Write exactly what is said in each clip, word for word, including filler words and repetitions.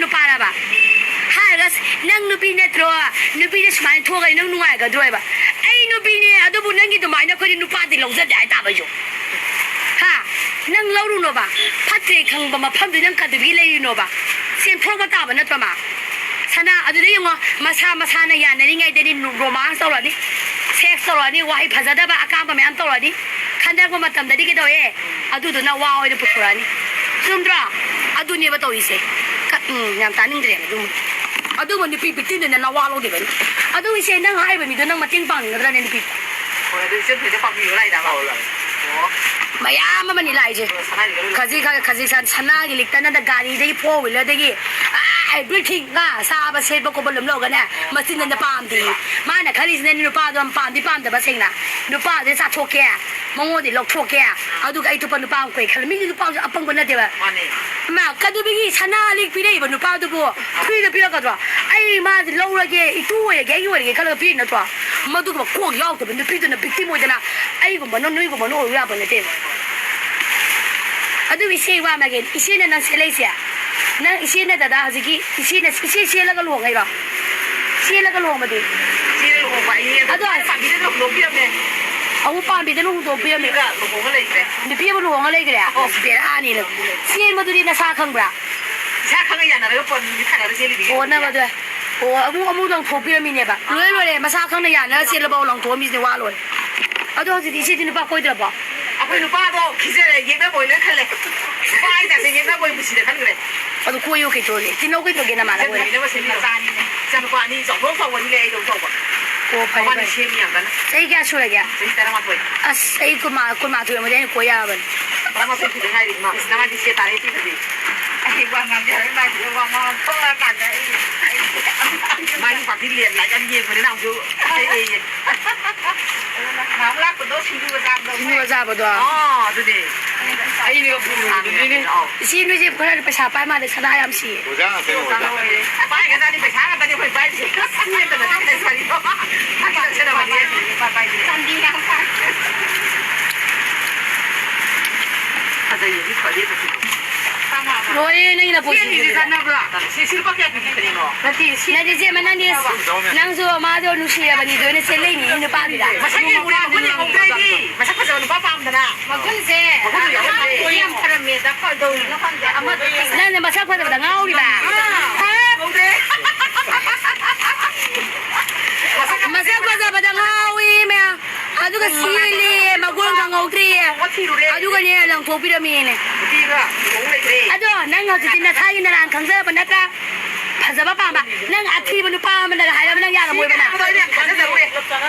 ꯅꯨꯄꯥꯔꯕ? ꯍꯥꯏꯔꯒ, "ꯑꯁ, ꯅꯪ ꯅꯨꯄꯤ ꯅꯠꯇ꯭ꯔꯣ? ꯅꯨꯄꯤꯗ ꯁꯨꯃꯥꯏꯅ ꯊꯣꯛꯑꯒ ꯅꯪ ꯅꯨꯡꯉꯥꯏꯒꯗ꯭ꯔꯣ?" ꯍꯥꯏꯕ꯫ ꯑꯩ ꯅꯨꯄꯤꯅꯦ, ꯑꯗꯨꯕꯨ ꯅꯪꯒꯤ ꯑꯗꯨꯃꯥꯏꯅ ꯑꯩꯈꯣꯏꯗꯤ ꯅꯨꯄꯥꯗꯤ ꯂꯧꯖꯗꯦ ꯍꯥꯏꯇꯥꯕ ꯑꯩꯁꯨ꯫ ꯍꯥ? ꯅꯪ ꯂꯧꯔꯨꯅꯣꯕ꯫ ꯐꯠꯇ꯭ꯔꯦ ꯈꯪꯕ ꯃꯐꯝꯗꯨ ꯅꯪ ꯀꯗꯨꯕꯤ ꯂꯩꯔꯤꯅꯣꯕ? ꯁꯦꯝꯊꯣꯛꯄ ꯇꯥꯕ ꯅꯠꯇ꯭ꯔꯣ ꯃꯥ? ꯁꯅꯥ, ꯑꯗꯨꯗ ꯌꯦꯡꯉꯣ, ꯃꯁꯥ ꯃꯁꯥꯅ ꯌꯥꯅꯔꯤꯉꯩꯗꯗꯤ ꯅꯨ-, romance ꯇꯧꯔꯅꯤ, sex ꯇꯧꯔꯅꯤ, ꯋꯥꯍꯩ ꯐꯖꯗꯕ ꯑꯀꯥꯝꯕ ꯃꯌꯥꯝ ꯇꯧꯔꯅꯤ꯫ ꯈꯟꯗꯔꯛꯄ ꯃꯇꯝꯗꯗꯤ ꯀꯩꯗꯧꯋꯦ? ꯑꯗꯨꯗꯨꯅ ꯋꯥ ꯑꯣꯏꯅ ꯄꯨꯊꯣꯔꯛꯑꯅꯤ꯫ ꯆꯨꯝꯗ꯭ꯔꯣ? ꯑꯗꯨꯅꯦꯕ ꯇꯧꯔꯤꯁꯦ꯫ ꯀ-, ꯎꯝ, ꯌꯥꯝ ꯇꯥꯅꯤꯡꯗ꯭ꯔꯦꯕ ꯑꯗꯨꯃ꯫ ꯑꯗꯨꯕꯨ ꯅꯨꯄꯤ victimꯗꯨꯅ ꯅꯋꯥ ꯂꯧꯗꯦꯕ꯫ ꯑꯗꯨ ꯏꯆꯦ, ꯅꯪ ꯍꯥꯏꯔꯤꯕ ꯃꯤꯗꯣ ꯅꯪ ꯃꯇꯦꯡ ꯄꯥꯡꯅꯤꯡꯒꯗ꯭ꯔꯅꯦ ꯅꯨꯄꯤ? ꯍꯣꯏ, ꯑꯗꯨ ꯏꯆꯦ ꯊꯣꯏꯗ ꯄꯥꯡꯕꯤꯌꯨ ꯂꯥꯛꯏꯔꯕ? ꯑꯧ, ꯂꯥꯛꯑꯦ꯫ ꯑꯣ꯫ ꯃꯌꯥꯝ ꯑꯃꯅꯤ ꯂꯥꯛꯏꯁꯦ꯫ ꯑꯣ, ꯁꯅꯥꯒꯤ ꯂꯣꯏ ꯈꯖꯤꯛ ꯈꯔ, ꯈꯖꯤꯛ ꯁꯟ-, ꯁꯅꯥꯒꯤ ꯂꯤꯛꯇꯅꯗ ꯒꯥꯔꯤꯗꯒꯤ, four wheelerꯗꯒꯤ, ꯑꯥ, everything, ꯉꯥ ꯆꯥꯕ ꯁꯦꯠꯄ ꯈꯣꯠꯄ ꯂꯣꯏ ꯂꯧꯔꯒꯅꯦ, ꯃꯆꯤꯟꯗꯅ ꯄꯥꯝꯗꯦ꯫ ꯃꯥꯅ ꯈꯜꯂꯤꯁꯤꯅ ꯅꯨꯄꯥꯗꯣ ꯌꯥꯝ ꯄꯥꯝꯗꯤ ꯄꯥꯝꯗꯕ ꯁꯦꯡꯅ꯫ ꯅꯨꯄꯥꯗꯨꯗꯤ ꯆꯥꯊꯣꯛꯀꯦ, ꯃꯉꯣꯟꯗꯤ ꯂꯧꯊꯣꯛꯀꯦ, ꯑꯗꯨꯒ ꯑꯩ ꯑꯇꯣꯞꯄ ꯅꯨꯄꯥ ꯑꯃ ꯀꯣꯏ ꯈꯜꯂꯤ꯫ ꯃꯤꯒꯤ ꯅꯨꯄꯥꯁꯨ ꯑꯄꯪꯕ ꯅꯠꯇꯦꯕ꯫ ꯃꯥꯅꯦ꯫ ꯃꯥ ꯀꯗꯨꯕꯤꯒꯤ ꯁꯅꯥ ꯂꯤꯛ ꯄꯤꯔꯛꯏꯕ ꯅꯨꯄꯥꯗꯨꯕꯨ free ꯗ ꯄꯤꯔꯛꯀꯗ꯭ꯔꯣ? ꯑꯩ ꯃꯥꯁꯦ ꯂꯧꯔꯒꯦ, ꯏꯇꯨ ꯑꯣꯏꯔꯒꯦ, ꯑꯩꯒꯤ ꯑꯣꯏꯔꯒꯦ ꯈꯜꯂꯒ ꯄꯤꯔꯤ ꯅꯠꯇ꯭ꯔꯣ? ꯃꯗꯨꯒꯨꯝꯕ ꯀꯣꯛ ꯌꯥꯎꯗꯕ ꯅꯨꯄꯤꯗꯨꯅ victim ꯑꯣꯏꯗꯅ ꯑꯩꯒꯨꯝꯕꯅ ꯅꯣꯏꯒꯨꯝꯕꯅ ꯑꯣꯏꯔꯨ ꯌꯥꯕ ꯅꯠꯇꯦꯕ꯫ ꯑꯗꯨ ꯏꯆꯦ ꯋꯥ ꯑꯃꯒꯦ, ꯏꯆꯦꯅ ꯅꯪ ꯁꯦꯠꯂꯛꯏꯁꯦ, ꯅꯪ ꯏꯆꯦꯅ ꯗꯗꯥ ꯍꯧꯖꯤꯛꯀꯤ ꯏꯆꯦꯅ, ꯏꯆꯦ ꯆꯦꯜꯂꯒ ꯂꯨꯍꯣꯡꯉꯛꯏꯔꯣ? ꯆꯦꯜꯂꯒ ꯂꯨꯍꯣꯡꯕꯗꯤ? ꯆꯦꯜꯂ ꯂꯨꯍꯣꯡꯕ ꯑꯩ ꯑꯗꯣ ꯄꯥꯝꯕꯤꯗ ꯂꯨꯍꯣꯡꯗꯣꯛꯄꯤꯔꯝꯃꯦ꯫ ꯑꯃꯨꯛ ꯄꯥꯝꯕꯤꯗ ꯂꯨꯍꯣꯡꯗꯣꯛꯄꯤꯔꯝꯃꯦ꯫ ꯅꯨꯄꯤꯒ ꯂꯨꯍꯣꯡꯉ ꯂꯩꯈ꯭ꯔꯦ꯫ ꯅꯨꯄꯤ ꯑꯃ ꯂꯨꯍꯣꯡꯉ ꯂꯩꯈ꯭ꯔꯦ? ꯑꯧ꯫ ꯑꯁ, ꯕꯦꯔꯥꯅꯤꯅꯦ꯫ ꯆꯦꯟꯕꯗꯨꯗꯤ ꯅꯁꯥ ꯈꯪꯕ꯭ꯔꯥ? ꯏꯁꯥ ꯈꯪꯉ ꯌꯥꯅꯔꯒ ꯄꯣꯠ ꯃꯤ ꯈꯥꯏꯅꯔ ꯆꯦꯜꯂꯤꯅꯤ꯫ ꯑꯣ, ꯅꯪ ꯑꯗꯨ, ꯑꯣ, ꯑꯃꯨꯛ, ꯑꯃꯨꯛ ꯂꯪꯊꯣꯛꯄꯤꯔꯝꯃꯤꯅꯦꯕ꯫ ꯂꯣꯏꯔꯦ, ꯂꯣꯏꯔꯦ, ꯃꯁꯥ ꯈꯪꯅ ꯌꯥꯅꯔ ꯆꯦꯜꯂꯕꯧ ꯂꯪꯊꯣꯛꯑꯝꯃꯤꯁꯤꯅꯦ, ꯋꯥ ꯂꯣꯏꯔꯦ꯫ ꯑꯗꯣ ꯍꯧꯖꯤꯛꯇꯤ ꯏꯆꯦꯗꯤ ꯅꯨꯄꯥ ꯀꯣꯏꯗ꯭ꯔꯕꯣ? ꯑꯩꯈꯣꯏ ꯅꯨꯄꯥꯗꯣ ꯈꯤꯖꯔꯦ, ꯌꯦꯛꯅꯕ ꯑꯣꯏꯅ ꯈꯜꯂꯦ꯫ ꯅꯨꯄꯥ ꯍꯥꯏ ꯇꯥꯔꯁꯨ ꯌꯦꯛꯅꯕ ꯑꯣꯏ ꯄꯨꯟꯁꯤꯗ ꯈꯟꯈ꯭ꯔꯦ꯫ ꯑꯗꯨ ꯀꯣꯏꯌꯨ ꯀꯩꯗꯧꯔꯒꯦ? ꯇꯤꯟꯅꯧ ꯀꯩꯗꯧꯔꯒꯦ ꯅꯃꯥꯟꯅꯕ ꯑꯣꯏꯅ? ꯂꯩꯃꯤꯟꯅꯕ ꯁꯦꯝꯕꯤ ꯃꯆꯥꯅꯤꯅꯦ꯫ ꯏꯆꯥꯅꯨꯄꯥ ꯑꯅꯤ ꯆꯥꯎꯊꯣꯛ ꯆꯥꯎꯕꯅꯤ ꯂꯩ ꯑꯩꯗꯧ ꯇꯧꯕ꯫ ꯑꯣ, ꯐꯔꯦ, ꯃꯕꯥꯅꯤ ꯐꯔꯦ꯫ ꯁꯦꯝꯃꯤ ꯌꯥꯝ ꯀꯟꯅ꯫ ꯆꯍꯤ ꯀꯌꯥ ꯁꯨꯔꯒꯦ? ꯆꯍꯤ ꯇꯔꯥꯃꯥꯊꯣꯏ꯫ ꯑꯁ, ꯑꯩ ꯀꯨꯟꯃꯥ-, ꯀꯨꯟꯃꯥꯊꯣꯏ ꯑꯣꯏꯔꯝꯃꯗꯤ ꯑꯩꯅ ꯀꯣꯏ ꯌꯥꯔꯕꯅꯤ꯫ ꯇꯔꯥꯃꯥꯊꯣꯏ ꯁꯨꯗ ꯉꯥꯏꯔꯤ ꯏꯃꯥ꯫ ꯏꯁ, ꯅꯃꯥꯗꯤ ꯁꯦ ꯇꯥꯔꯦ ꯄꯤꯕꯗꯤ꯫ ꯑꯩ ꯋꯥ ꯉꯥꯡꯒꯦ ꯍꯥꯏꯔꯒ ꯏꯃꯥꯒꯤꯗ ꯋꯥ ꯉꯥꯡ ꯊꯣꯛꯂꯛꯑꯀꯥꯟꯗ ꯑꯩ, ꯑꯩ ꯃꯥꯒꯤ ꯄꯥꯔꯇꯤ ꯂꯦꯟ ꯂꯥꯏꯠ ꯌꯥꯝ ꯌꯦꯡꯕꯅꯤꯅ ꯑꯃꯨꯛꯁꯨ ꯍꯥꯏꯔꯛꯑꯦꯌꯦ꯫ ꯅꯍꯥꯟꯃꯨꯛ ꯂꯥꯛꯄꯗꯣ ꯁꯤꯡꯖꯨꯒ ꯆꯥꯕꯗꯣ꯫ ꯁꯤꯡꯖꯨꯒ ꯆꯥꯕꯗꯣ꯫ ꯑꯥ, ꯑꯗꯨꯅꯦ꯫ ꯑꯩꯅꯒ ꯄꯨꯔꯨꯕꯗꯨꯅꯤꯅꯦ꯫ ꯑꯧ꯫ ꯏꯆꯦ, ꯅꯣꯏꯁꯦ ꯈꯔ ꯄꯩꯁꯥ ꯄꯥꯏ ꯃꯥꯜꯂꯦ, ꯁꯅꯥ ꯌꯥꯝ ꯁꯤꯌꯦ꯫ ꯑꯣꯖꯥ ꯉꯥꯛꯇꯅꯤ, ꯑꯣꯖꯥ꯫ ꯄꯥꯏꯒ꯭ꯔꯖꯥꯠꯅꯤ, ꯄꯩꯁꯥ ꯉꯥꯛꯇꯅꯤ ꯑꯩꯈꯣꯏ ꯄꯥꯏꯔꯤꯁꯦ꯫ ꯁꯤ ꯅꯠꯇꯅ ꯑꯇꯩ ꯂꯩꯇ꯭ꯔꯤꯕꯣ? ꯐꯖꯩꯌꯦ, ꯁꯤ ꯐꯖꯩꯌꯦ꯫ ꯂꯣꯏꯔꯦ ꯅꯪꯒꯤ ꯅꯄꯣꯠꯁꯤꯗꯤ꯫ ꯁꯤ ꯑꯅꯤꯁꯤ ꯆꯠꯅꯕ꯭ꯔꯥ? ꯁꯤ, ꯁꯤ ꯂꯨꯄꯥ ꯀꯌꯥ ꯄꯤꯕꯤꯕꯅꯤꯅꯣ? ꯅꯠꯇꯦ, ꯁꯤ ꯅꯠꯇꯦ, ꯏꯆꯦ, ꯃꯅꯥꯅꯤ, ꯅꯪꯁꯨ ꯃꯥꯗꯣ ꯅꯨꯡꯁꯤꯔꯕꯅꯤ, ꯑꯗꯨꯅ ꯆꯦꯜꯂꯛꯏꯅꯤ, ꯅꯨꯄꯥꯗꯨꯗ꯫ ꯃꯁꯛ ꯌꯦꯡꯉꯨꯔꯦ, ꯃꯒꯨꯟ ꯌꯦꯡꯍꯧꯗ꯭ꯔꯦ ꯑꯩꯗꯤ꯫ ꯃꯁꯛ ꯐꯖꯕ ꯅꯨꯄꯥ ꯄꯥꯝꯗꯅ꯫ ꯃꯒꯨꯟꯁꯦ ꯃꯒꯨꯟ ꯌꯥꯝ ꯐꯔꯝꯃꯦ꯫ ꯌꯥꯝ ꯐꯔꯝꯃꯦꯗ, ꯀꯩꯗꯧꯔꯤꯅꯣ ꯈꯪꯗꯦ꯫ ꯑꯃꯗꯣ ꯅꯪꯅ ꯃꯁꯛ ꯐꯖꯕꯗ ꯉꯥꯎꯔꯤꯕ? ꯑꯥ, ꯉꯧꯗꯦ꯫ ꯃꯁꯛ ꯐꯖꯕꯗ ꯉꯥꯎꯏ ꯃꯌꯥꯝ꯫ ꯑꯗꯨꯒ ꯁꯤꯂꯤ, ꯃꯒꯨꯟ ꯈꯪꯍꯧꯗ꯭ꯔꯤ꯫ ꯊꯤꯔꯨꯔꯦ꯫ ꯑꯗꯨꯒꯅꯦ, ꯂꯪꯊꯣꯛꯄꯤꯔꯝꯃꯦꯅꯦ꯫ ꯅꯨꯄꯤꯒ ꯂꯨꯍꯣꯡ ꯂꯩꯇ꯭ꯔꯦ꯫ ꯑꯗꯣ ꯅꯪ ꯍꯧꯖꯤꯛꯇꯤ ꯅꯁꯥꯒꯤ ꯅꯔꯥꯟ ꯈꯪꯖꯔꯕ ꯅꯠꯇ꯭ꯔꯥ? ꯐꯖꯕ ꯄꯥꯝꯕ꯫ ꯅꯪ ꯑꯊꯤꯕ ꯅꯨꯄꯥ ꯑꯃꯅꯒ ꯍꯥꯏꯔꯕ ꯅꯪ ꯌꯥꯔꯝꯃꯣꯏꯕ ꯅꯪ꯫ ꯑꯗꯣ ꯑꯩꯅ ꯊꯥꯖꯖꯔꯨꯔꯦ꯫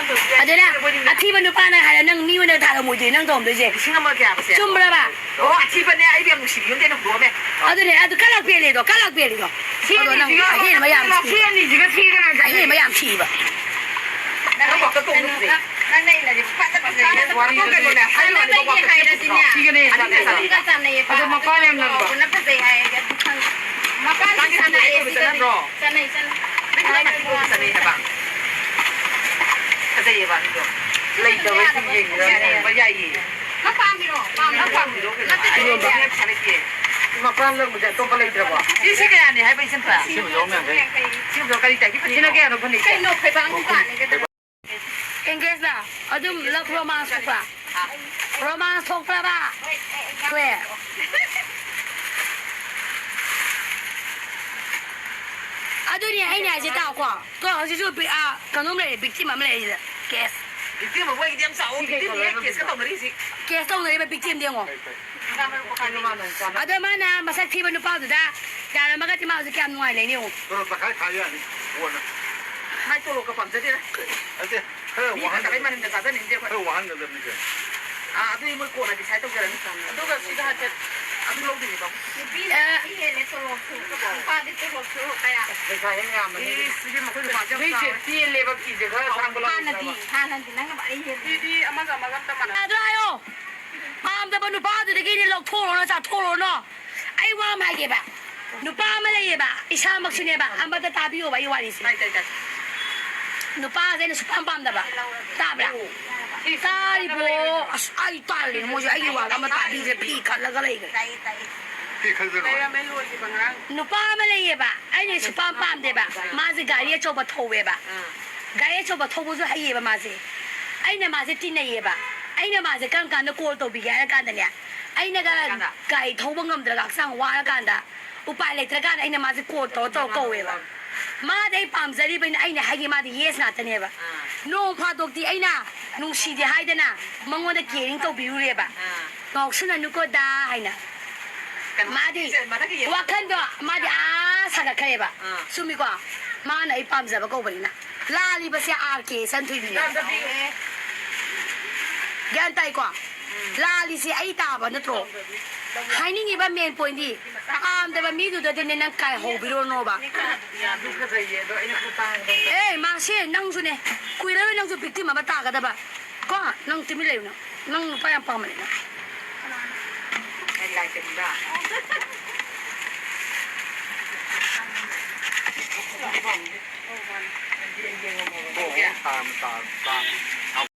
ꯑꯗꯨꯅ ꯑꯊꯤꯕ ꯅꯨꯄꯥꯅ ꯍꯥꯏꯔ ꯅꯪ ꯃꯤꯉꯣꯟꯗ ꯊꯥꯔꯝꯃꯣꯏꯗꯣꯏ ꯅꯪ ꯇꯧꯔꯝꯗꯣꯏꯁꯦ꯫ ꯂꯤꯁꯤꯡ ꯑꯃ ꯀꯌꯥꯕꯁꯦ? ꯆꯨꯝꯕ꯭ꯔꯕ? ꯑꯣ, ꯑꯊꯤꯕꯅꯦ, ꯑꯩꯕꯨ ꯌꯥꯝ ꯅꯨꯡꯁꯤꯕꯤ ꯌꯨꯝꯗ ꯑꯩꯅ ꯍꯨꯟꯗꯣꯛꯑꯝꯃꯦ꯫ ꯑꯗꯨꯅꯦ, ꯑꯗꯨ ꯀꯂꯛ ꯄꯦꯜꯂꯦꯗꯣ, ꯀꯂꯛ ꯄꯦꯜꯂꯤꯗꯣ꯫ ꯁꯤ ꯑꯗꯣ ꯅꯪ ꯑꯅꯤꯁꯤꯒ, ꯑꯍꯦꯟꯕ ꯌꯥꯝ ꯁꯤ ꯑꯅꯤꯁꯤꯒ ꯊꯤꯗꯅ ꯑꯍꯦꯟꯕ ꯌꯥꯝ ꯊꯤꯕ꯫ ꯅꯪ ꯋꯥꯛꯇ ꯇꯣꯡꯕ ꯐꯖꯩ꯫ ꯅꯪ ꯅꯩꯅꯗꯤ ꯐꯖ ꯐꯖꯩ꯫ ꯋꯥꯔꯤꯗꯨꯗꯤ ꯀꯩꯅꯣꯅꯦ, ꯍꯥꯏꯔꯤꯕꯅꯤ ꯍꯥꯏꯔꯗꯤꯅꯦ꯫ ꯊꯤꯒꯅꯤ ꯑꯅꯤꯅ ꯆꯥꯅꯩ꯫ ꯆꯥꯅꯩꯌꯦꯕ꯫ ꯑꯗꯣ ꯃꯄꯥꯟ ꯌꯥꯝ ꯂꯪꯕ꯫ ꯉꯧꯕꯅ ꯐꯖꯩ ꯍꯥꯏꯌꯦ, ꯑꯗꯨ ꯈꯪꯗꯦ꯫ ꯃꯄꯥꯟꯗꯤ ꯃꯄꯥꯟꯗꯤ ꯆꯥꯅꯩꯌꯦ, ꯆꯥꯅꯩ ꯁꯤꯗꯗꯤ꯫ ꯆꯠꯅꯗ꯭ꯔꯣ? ꯆꯠꯅꯩ, ꯆꯠꯅꯩ꯫ ꯅꯪ ꯅꯪ ꯆꯠꯅꯩ ꯍꯥꯏꯕ꯫ ꯐꯖꯩꯌꯦꯕ ꯑꯗꯨꯗꯣ꯫ ꯂꯩꯇꯕꯩ ꯁꯨꯝ ꯌꯦꯡꯉꯤꯔ ꯌꯥꯏꯌꯦ꯫ ꯍꯣꯡꯕ ꯌꯥꯏꯌꯦ꯫ ꯅꯪ ꯄꯥꯝꯃꯤꯔꯣ? ꯄꯥꯝꯃꯤ꯫ ꯅꯪ ꯄꯥꯝꯃꯤꯔꯣ? ꯅꯠꯇꯦ, ꯑꯩꯉꯣꯟꯗ ꯄꯩꯁꯥ ꯂꯩꯇꯦ꯫ ꯃꯄꯥꯟ ꯂꯪꯕꯁꯦ ꯑꯇꯣꯞꯄ ꯂꯩꯇ꯭ꯔꯕꯣ? ꯁꯤꯁꯦ ꯀꯌꯥꯅꯤ ꯍꯥꯏꯕ, ꯏꯆꯟ ꯊꯣꯏ? ꯁꯤ ꯆꯍꯨꯝ ꯌꯥꯡꯈꯩ꯫ ꯁꯤ ꯀꯔꯤ ꯇꯥꯏꯞꯀꯤ ꯐꯅꯦꯛꯅꯣ? ꯁꯤꯅ ꯀꯌꯥꯅꯣ ꯐꯅꯦꯛꯁꯦ? ꯀꯩꯅꯣ, ꯈꯣꯏꯕꯥꯡ ꯗꯨꯀꯥꯟꯅꯤ ꯀꯩꯗꯧꯔꯒꯦ? ꯑꯦꯡꯒꯦꯖꯂ? ꯑꯗꯨꯝ ꯂꯞ ꯔꯣꯃꯥꯟꯁ ꯊꯣꯛꯄ꯭ꯔꯥ? ꯔꯣꯃꯥꯟꯁ ꯊꯣꯛꯄ꯭ꯔꯕ? ꯍꯣꯏ꯫ ꯑꯗꯨꯅꯦ ꯑꯩꯅ ꯍꯥꯏꯁꯦ, ꯇꯥꯎꯀꯣ꯫ ꯀꯣ, ꯍꯧꯖꯤꯛꯁꯨ ꯕꯤ-, ꯑꯥ, ꯀꯩꯅꯣꯝ ꯂꯩꯔꯦ, victim ꯑꯃ ꯂꯩꯔꯦ ꯁꯤꯗ꯫ Case꯫ Victim ꯑꯃ ꯑꯣꯏꯒꯤꯗꯤ ꯌꯥꯝ ꯆꯥꯎꯋꯤ꯫ Victim ꯅꯦ case ꯀ ꯇꯧꯅꯔꯤꯁꯤ꯫ Case ꯇꯧꯅꯔꯤꯕ victim ꯗꯤ ꯌꯦꯡꯉꯣ꯫ ꯑꯗꯣ ꯃꯥꯅ ꯃꯁꯛ ꯊꯤꯕ ꯅꯨꯄꯥꯗꯨꯗ ꯌꯥꯔꯝꯃꯒꯗꯤ ꯃꯥ ꯍꯧꯖꯤꯛ ꯀꯌꯥꯝ ꯅꯨꯡꯉꯥꯏ ꯂꯩꯅꯤ ꯌꯦꯡꯉꯣ꯫ ꯇꯣꯂꯣꯞ ꯇꯪꯈꯥꯏ ꯈꯥꯏ ꯌꯥꯅꯤ, ꯀꯣꯟꯅ꯫ ꯃꯥꯏ ꯇꯣꯂꯣꯞꯀ ꯄꯥꯝꯖꯗꯦꯗ꯫ ꯅꯠꯇꯦ, ꯈꯔ ꯃꯤ ꯋꯥꯍꯟ-, ꯐꯠꯇꯕꯩ ꯃꯅꯤꯟꯒ ꯆꯥꯖꯅꯤꯡꯗꯦ ꯑꯩꯈꯣꯏ꯫ ꯈꯔ ꯋꯥꯍꯟꯒꯗꯕꯅꯤ ꯀꯩꯅꯣ꯫ ꯑꯥ, ꯑꯗꯨꯗꯤ ꯃꯣꯏ ꯀꯣꯟꯅ decide ꯇꯧꯖꯔꯅꯤ꯫ ꯑꯗꯨꯒ ꯁꯤꯗ ꯍꯥꯏꯐꯦꯠ ꯑꯗꯨ ꯂꯧꯗꯣꯏꯅꯤꯀꯣ꯫ ꯅꯨꯄꯤꯅ ꯑꯦ꯫ ꯍꯦꯜꯂꯦ ꯇꯣꯂꯣꯞꯁꯨ꯫ ꯅꯨꯄꯥꯗꯤ ꯇꯣꯂꯣꯞꯁꯨ ꯀꯌꯥ? ꯄꯩꯁꯥ ꯍꯦꯟꯅ ꯌꯥꯝꯕꯅꯤ꯫ ꯏꯁ, ꯏꯕꯦꯝꯃ, ꯑꯩꯈꯣꯏ ꯅꯨꯄꯥꯁꯦ ꯌꯥꯝ ꯅꯣꯏꯁꯦ ꯆꯥꯎꯔꯦ꯫ ꯇꯦꯜꯂꯦꯕ ꯐꯤꯁꯦ ꯈꯔ ꯁꯥꯡꯕ ꯂꯧꯔꯤꯁꯦ ꯍꯥꯟꯅꯗꯤ, ꯍꯥꯏꯕ꯫ ꯍꯥꯟꯅꯗꯤ ꯅꯪꯅ ꯃꯔꯩ ꯍꯦꯜꯂꯤ꯫ ꯐꯤꯗꯤ ꯑꯃꯒ ꯑꯃꯒ ꯑꯝꯇ ꯃꯥꯟꯅ-, ꯌꯥꯗ꯭ꯔꯣ ꯍꯥꯏꯌꯣ? ꯄꯥꯝꯗꯕ ꯅꯨꯄꯥꯗꯨꯗꯒꯤꯅꯦ ꯂꯧꯊꯣꯛꯎꯔꯣꯅꯣ, ꯆꯥꯊꯣꯛꯎꯔꯣꯅꯣ꯫ ꯑꯩ ꯋꯥ ꯑꯃ ꯍꯥꯏꯒꯦꯕ, ꯅꯨꯄꯥ ꯑꯃ ꯂꯩꯌꯦꯕ, ꯏꯁꯥꯃꯛꯁꯨꯅꯦꯕ, ꯑꯃꯗ ꯇꯥꯕꯤꯌꯣꯕ ꯑꯩ ꯋꯥꯔꯤꯁꯦ꯫ ꯇꯥꯏ, ꯇꯥꯏ, ꯇꯥꯏ꯫ ꯅꯨꯄꯥꯁꯦ ꯑꯩꯅ ꯁꯨꯛꯄꯥꯝ ꯄꯥꯝꯗꯕ꯫ ꯇꯥꯕ꯭ꯔꯥ? ꯑꯣ꯫ ꯇꯥꯔꯤꯕꯣ? ꯑꯁ, ꯑꯩ ꯇꯥꯔꯦ, ꯃꯣꯏꯁꯦ ꯑꯩꯒꯤ ꯋꯥꯗ ꯑꯃ ꯇꯥꯕꯤꯗ꯭ꯔꯦ, ꯐꯤ ꯈꯜꯂꯒ ꯂꯩꯈ꯭ꯔꯦ꯫ ꯇꯥꯏꯌꯦ, ꯇꯥꯏꯌꯦ꯫ ꯄꯤꯈꯠꯂꯨꯔꯣ꯫ ꯂꯩꯔꯝꯃꯦ, ꯂꯣꯏꯈꯤꯕ ꯉꯔꯥꯡ꯫ ꯅꯨꯄꯥ ꯑꯃ ꯂꯩꯌꯦꯕ, ꯑꯩꯅ ꯁꯨꯄꯥꯝ ꯄꯥꯝꯗꯦꯕ꯫ ꯃꯥꯁꯦ ꯒꯥꯔꯤ ꯑꯆꯧꯕ ꯊꯧꯋꯦꯕ꯫ ꯑꯥ꯫ ꯒꯥꯔꯤ ꯑꯆꯧꯕ ꯊꯧꯕꯁꯨ ꯍꯩꯌꯦꯕ ꯃꯥꯁꯦ꯫ ꯑꯩꯅ ꯃꯥꯁꯦ ꯇꯤꯟꯅꯩꯌꯦꯕ꯫ ꯑꯩꯅ ꯃꯥꯁꯦ ꯀꯔꯝ ꯀꯥꯟꯗ ꯀꯣꯜ ꯇꯧꯕꯤꯒꯦ ꯍꯥꯏꯔ ꯀꯥꯟꯗꯅꯦ, ꯑꯩꯅꯒ ꯀꯥꯟꯗ? ꯒꯥꯔꯤ ꯊꯧꯕ ꯉꯝꯗ꯭ꯔꯒ ꯍꯛꯆꯥꯡ ꯋꯥꯔꯀꯥꯟꯗ, ꯎꯄꯥꯏ ꯂꯩꯇ꯭ꯔꯀꯥꯟꯗ ꯑꯩꯅ ꯃꯥꯁꯦ ꯀꯣꯜ ꯇꯧꯔ ꯇꯧꯔ ꯀꯧꯋꯦꯕ꯫ ꯃꯥꯗꯤ ꯑꯩ ꯄꯥꯝꯖꯔꯤꯕꯅꯤꯅ ꯑꯩꯅ ꯍꯥꯏꯒꯦ, ꯃꯥꯗꯤ ꯌꯦꯁ ꯉꯥꯛꯇꯅꯦꯕ꯫ ꯑꯥ꯫ ꯅꯣꯡ ꯐꯥꯗꯣꯛꯇꯤ ꯑꯩꯅ ꯅꯨꯡꯁꯤꯗꯦ ꯍꯥꯏꯗꯅ ꯃꯉꯣꯟꯗ ꯀꯦꯌꯔꯤꯡ ꯇꯧꯕꯤꯔꯨꯔꯦꯕ꯫ ꯑꯥ꯫ "ꯉꯥꯎꯁꯟꯅꯅꯨꯀꯣ ꯗꯥ" ꯍꯥꯏꯅ꯫ ꯀꯩꯅꯣ, ꯃꯥꯗꯤ ꯁꯦ, ꯃꯊꯛꯀꯤ ꯌꯦꯡꯉꯣ꯫ ꯋꯥꯈꯟꯗꯣ ꯃꯥꯗꯤ ꯑꯥ ꯁꯥꯒꯠꯈ꯭ꯔꯦꯕ꯫ ꯑꯥ꯫ ꯆꯨꯝꯃꯤꯀꯣ? ꯃꯥꯅ ꯑꯩ ꯄꯥꯝꯖꯕ ꯀꯧꯕꯅꯤꯅ꯫ ꯂꯥꯜꯂꯤꯕꯁꯦ ꯑꯥꯔ ꯀꯦ ꯁꯟꯊꯣꯏꯕꯤꯅꯦ꯫ ꯌꯥꯝꯗꯕꯤ꯫ ꯒ꯭ꯌꯥꯟ ꯇꯥꯏꯀꯣ? ꯂꯥꯜꯂꯤꯁꯦ ꯑꯩ ꯇꯥꯕ ꯅꯠꯇ꯭ꯔꯣ? ꯍꯥꯏꯅꯤꯡꯉꯤꯕ ꯃꯦꯟ ꯄꯣꯏꯟꯗꯤ ꯄꯥꯝꯗꯕ ꯃꯤꯗꯨꯗꯗꯤꯅꯦ ꯅꯪ ꯀꯥꯏꯍꯧꯕꯤꯔꯣꯅꯣꯕ꯫ ꯑꯗꯨ ꯐꯖꯩꯌꯦ, ꯑꯗꯣ ꯑꯩꯅ ꯈꯔ ꯇꯥꯡꯕ ꯑꯦ, ꯃꯥꯁꯦ ꯅꯪꯁꯨꯅꯦ, ꯀꯨꯏꯔꯔꯣꯏ ꯅꯪꯁꯨ ꯕꯤꯛꯇꯤꯝ ꯑꯃ ꯇꯥꯒꯗꯕ꯫ ꯀꯣ, ꯅꯪ ꯇꯨꯃꯤꯟ ꯂꯩꯌꯨ ꯅꯪ꯫ ꯅꯪ ꯅꯨꯄꯥ ꯌꯥꯝ ꯄꯥꯝꯕꯅꯦ ꯅꯪ꯫ ꯑꯩ ꯂꯥꯏ ꯇꯤꯟꯗ꯫ ꯇꯥꯔꯝ, ꯇꯥꯔꯝ, ꯇꯥꯔꯝ꯫